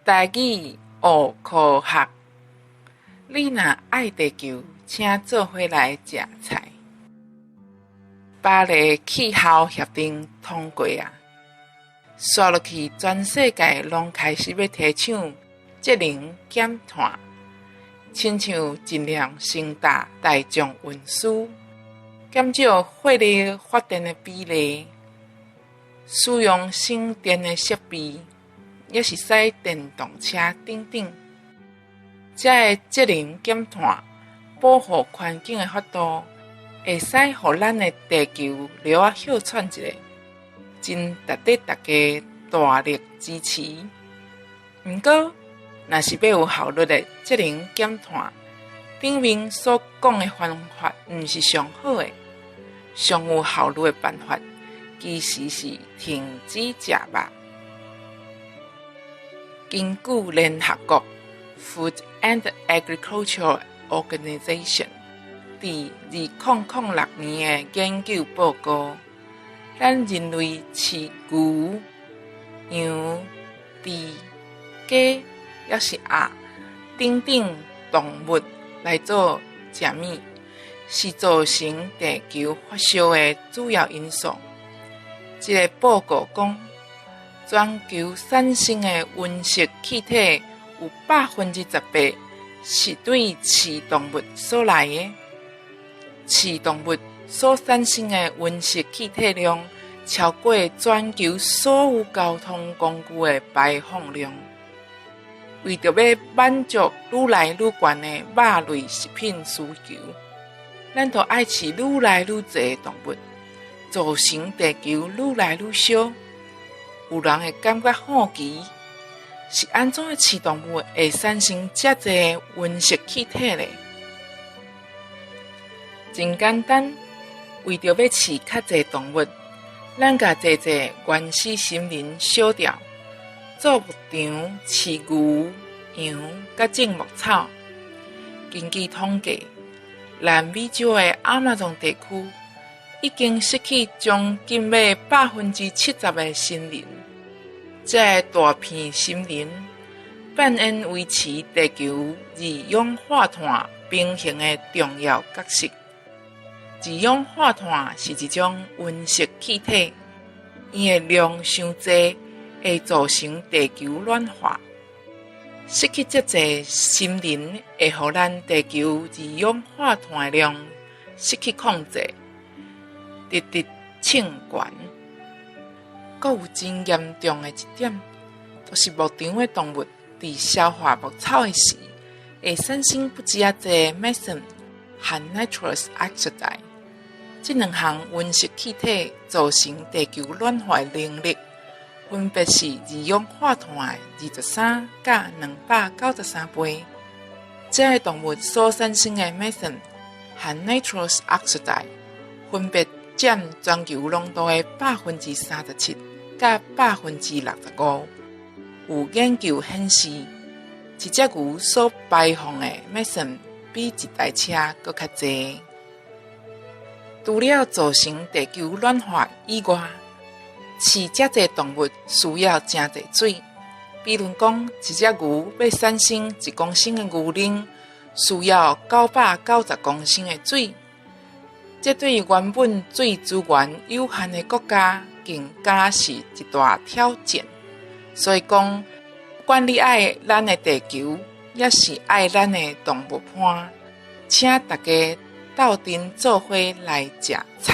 台語學科學，你若愛地球，請做伙來食菜。巴黎氣候協定通過矣，紲落去全世界攏開始欲提倡節能減碳，親像盡量乘搭大眾運輸，減少火力發電的比例，使用省電的設備，抑是駛電動車等等。這个節能減碳、保護環境的法度，會使予咱的地球略仔歇喘一下，真值得大家大力支持。毋過，若是欲有效率的節能減碳，頂面所講的方法毋是上好的。上有效率的辦法，其實是停止食肉。根據聯合國 Food and Agriculture Organization 佇2006年的研究報告，咱人類飼牛、羊、豬、雞，抑是鴨等等動物來做食物，是造成地球發燒的主要因素。這个報告講，全球產生的溫室氣體有18%是對飼動物所來的。飼動物所產生的溫室氣體量超過全球所有交通工具的排放量。為著欲滿足愈來愈懸的肉類食品需求，咱就愛飼愈來愈濟的動物，造成地球愈來愈燒。有人會感覺好奇，是按怎飼動物會產生遮濟溫室氣體咧？真簡單，為著欲飼較濟動物，咱共濟濟原始森林燒掉，做牧場飼牛、羊，佮種牧草。根據統計，南美洲的亞馬遜地區已經失去將近欲70%的森林。這个大片森林扮演維持地球二氧化碳平衡的重要角色。二氧化碳是一種溫室氣體，伊的量傷濟會造成地球暖化。失去遮濟森林，會予咱地球二氧化碳的量失去控制，直直衝懸。閣有真嚴重的一點，就是牧場的動物佇消化牧草的時，會產生不止仔濟 methane 和 nitrous oxide。這兩項溫室氣體造成地球暖化的能力，分別是二氧化碳的23佮293倍。這个動物所產生的 methane 和 nitrous oxide 分別佔全球濃度的37%佮65%。有研究顯示，一隻牛所排放的 methane 比一台車閣較濟。除了造成地球暖化以外，飼遮濟動物需要誠濟水。比如講，一隻牛欲產生1公升的牛奶，需要990公升的水。這對原本水資源有限的國家，更加是一大挑戰。所以講，不管你愛咱的地球，抑是愛咱的動物伴，請大家鬥陣做伙來食菜。